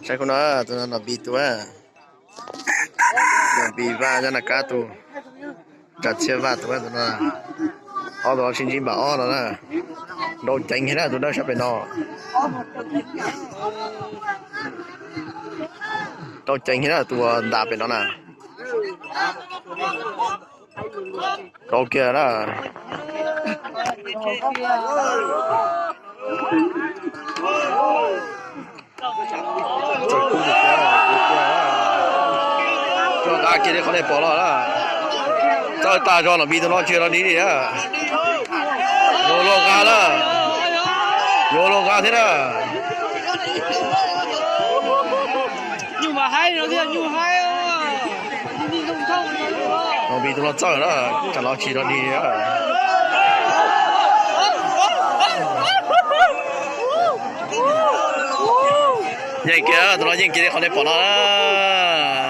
Saib kuv no, tus no Nom Npis tus, Nom Npis Vaj, Nyab Naj Kab tus, Tsa Txhiab Vaj tus, tus no. Ob tus no sib ntsib npaum ob no na. Nrau ceev heev na tus dawb sab pem no. Nrau ceev heev na tus uas ntas pem no na. Rau kiag na. Txawj kub tiag tiag. Txawj nqa kiag li qhov nej pom no na. Txawj tag zog, Nom Npis tus no tsis yog los dig li na. Yuav luag nqa na. Yuav luag nqa thiab na. Nom Npis tus no txawj na, tsam no tsis los dig na. Yeej kiag, tus no yeej kiag li qhov nej pom no na.